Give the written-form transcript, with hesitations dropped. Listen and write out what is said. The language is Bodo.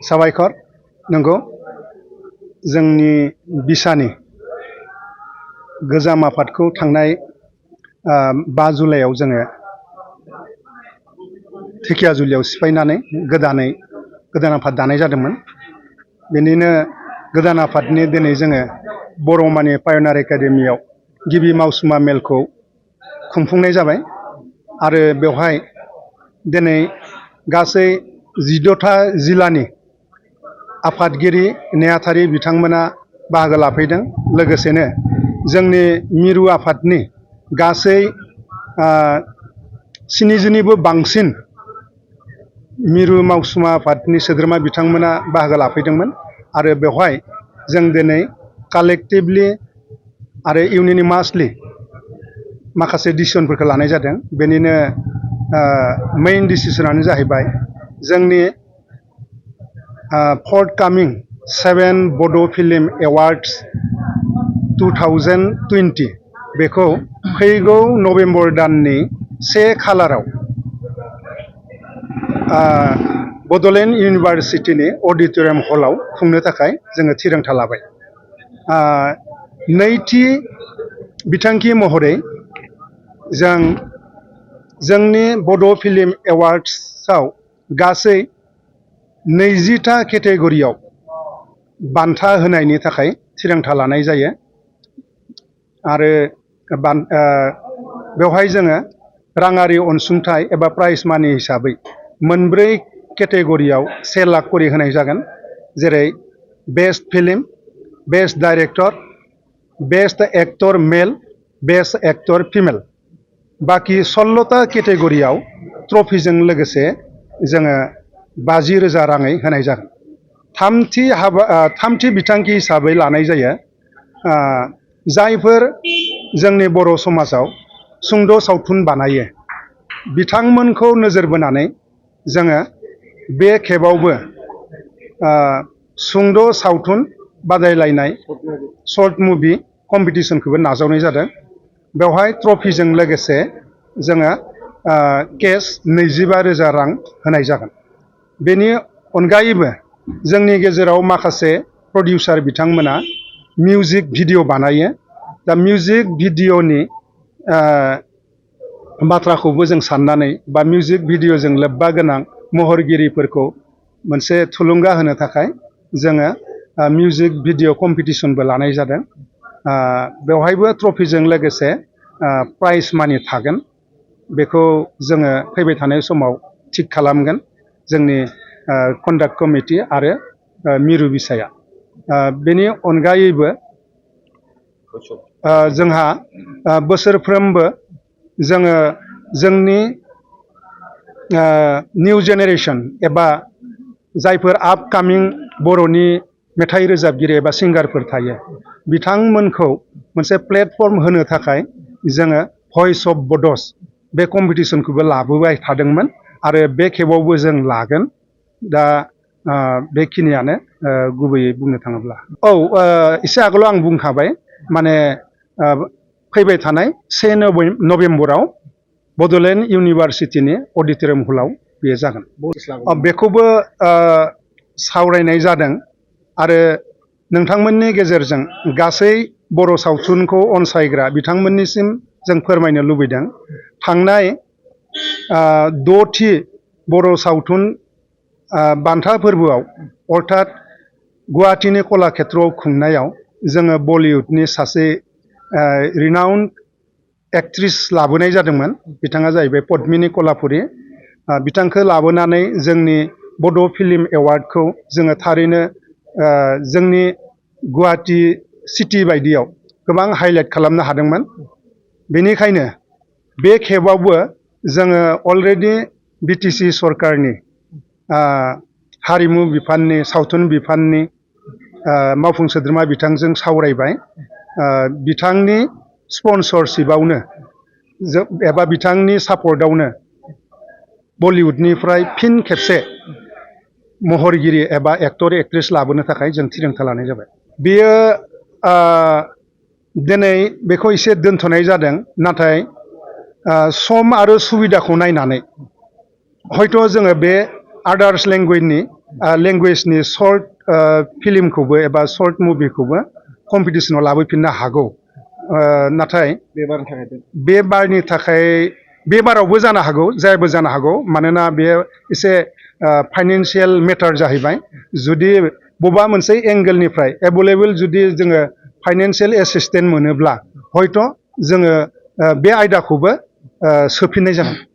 साबायखर नंगौ जोंनि बिसानि गोजाम आफादखौ थांनाय 5 जुलाइआव जोङो धेकियाजुलियाव सिफायनानै गोदान आफाद दानाय जादोंमोन। बेनिनो गोदान आफादनि दिनै जोङो बर'मानि पायनियार एकाडेमियाव गिबि मावसुमा मेलखौ खुंफुंनाय जाबाय आरो बेवहाय दिनै गासै 14टा जिल्लानि आफादगिरि नेहाथारि बिथांमोना बाहागो लाफैदों। लोगोसेनो जोंनि मिरु आफादनि गासै 70निबो बांसिन मिरु मावसुमा आफादनि सोद्रोमा बिथांमोना बाहागो लाफैदोंमोन आरो बेवहाय जों दिनै कालेक्टिभलि आरो इउनिमासलि माखासे डिसिसनफोरखौ लानाय जादों। बेनिनो मेइन डिसिसनानो जाहैबाय जोंनि फर्थकामिं 7 बड' फिल्म एवार्ड्स 2020 बेखौ फैगौ नभेम्बर दाननि 1 खालाराव बड'लेण्ड इउनिभार्सिटिनि अडिट'रियाम हलाव खुंनो थाखाय जोङो थिरांथा लाबाय। नैथि बिथांखि महरै जोंनि बड' फिल्म एवार्ड्सआव गासै 20टा केटेगरियाव बान्था होनायनि थाखाय थिरांथा लानाय जायो आरो बेवहाय जोङो राङारि अनसुंथाइ एबा प्राइज मानि हिसाबै मोनब्रै केटेगरियाव 1 लाख करि होनाय जागोन। जेरै best film, best director, best actor male, best actor female. बाखि 16टा केटेगरियाव ट्रफिजों लोगोसे जोङो 50,000 राङै होनाय जागोन। थामथि बिथांखि हिसाबै लानाय जायो जायफोर जोंनि बर' समाजाव सुंद' सावथुन बानायो बिथांमोनखौ नोजोर बोनानै जोङो बे खेबावबो सुंद' सावथुन बादायलायनाय शर्ट मुभि कम्पिटिसनखौबो नाजावनाय जादों। बेवहाय ट्रफिजों लोगोसे जोङो केस 25,000 रां होनाय जागोन। बेनि अनगायैबो जोंनि गेजेराव माखासे प्रडिउसार बिथांमोना मिउजिक भिडिअ बानायो। दा मिउजिक भिडिअनि बाथ्राखौबो जों साननानै बा मिउजिक भिडिअजों लोब्बा गोनां महरगिरिफोरखौ मोनसे थुलुंगा होनो थाखाय जोङो मिउजिक भिडिअ कम्पिटिसनबो लानाय जादों। बेवहायबो ट्रफिजों लोगोसे प्राइज मानि थागोन। बेखौ जोङो फैबाय थानाय समाव थिग खालामगोन जोंनि कन्डाक्ट कमिटि आरो मिरु बिसाया। बेनि अनगायैबो जोंहा बोसोरफ्रोमबो जोङो जोंनि निउ जेनेरेसन एबा जायफोर आपकामिं बर'नि मेथाइ रोजाबगिरि एबा सिंगारफोर थायो बिथांमोनखौ मोनसे प्लेटफर्म होनो थाखाय जोङो भइस अफ बड'स बे कम्पिटिसनखौबो लाबोबाय थादोंमोन आरो बे खेबावबो जों लागोन। दा बेखिनियानो गुबैयै बुंनो थाङोब्ला। एसे आगोलाव आं बुंखाबाय माने फैबाय थानाय 1 नभेम्बराव बड'लेण्ड इउनिभार्सिटिनि अडिट'रियाम हलाव बेयो जागोन। बेखौबो सावरायनाय जादों आरो नोंथांमोननि गेजेरजों गासै बर' सावथुनखौ अनसायग्रा बिथांमोननिसिम जों फोरमायनो लुबैदों। थांनाय 6थि बर' सावथुन बान्था फोरबोआव अर्थात गुवाहाटीनि कलाक्षेत्रआव खुंनायाव जोङो बलिउडनि सासे रिनाउन्ड एक्ट्रिस लाबोनाय जादोंमोन। बिथाङा जाहैबाय पद्मिनी कलापुरी। बिथांखौ लाबोनानै जोंनि बड' फिल्म एवार्डखौ जोङो थारैनो जोंनि गुवाहाटी सिटी बायदियाव गोबां हाइलाइट खालामनो हादोंमोन। बेनिखायनो बे खेबावबो जोङो अलरेडि बिटिसि सरकारनि हारिमु बिफाननि सावथुन बिफाननि मावफुं सोद्रोमा बिथांजों सावरायबाय। बिथांनि स्पन्सरशिपआवनो एबा बिथांनि सापर्टआवनो बलिउडनिफ्राय फिन खेबसे महरगिरि एबा एक्टर एक्ट्रेस लाबोनो थाखाय जों थिरांथा लानाय जाबाय। बेयो दिनै बेखौ एसे दोनथ'नाय जादों। नाथाय सम आरो सुबिदाखौ नायनानै हयथ' जोङो बे आदार्स लेंगुवेजनि लेंगुवेजनि सर्ट फिल्मखौबो एबा सर्ट मुभिखौबो कम्पिटिसनाव लाबोफिननो हागौ। नाथाय बे बारनि थाखाय बे बारावबो जानो हागौ, जायबो जानो हागौ, मानोना बे एसे फाइनेन्सियेल मेटार जाहैबाय। जुदि बबेबा मोनसे एंगेलनिफ्राय एभेलेबल जुदि जोङो फाइनेन्सियेल एसिस्टेन्ट मोनोब्ला हयथ' जोङो बे आयदाखौबो सोफिननाय जागोन।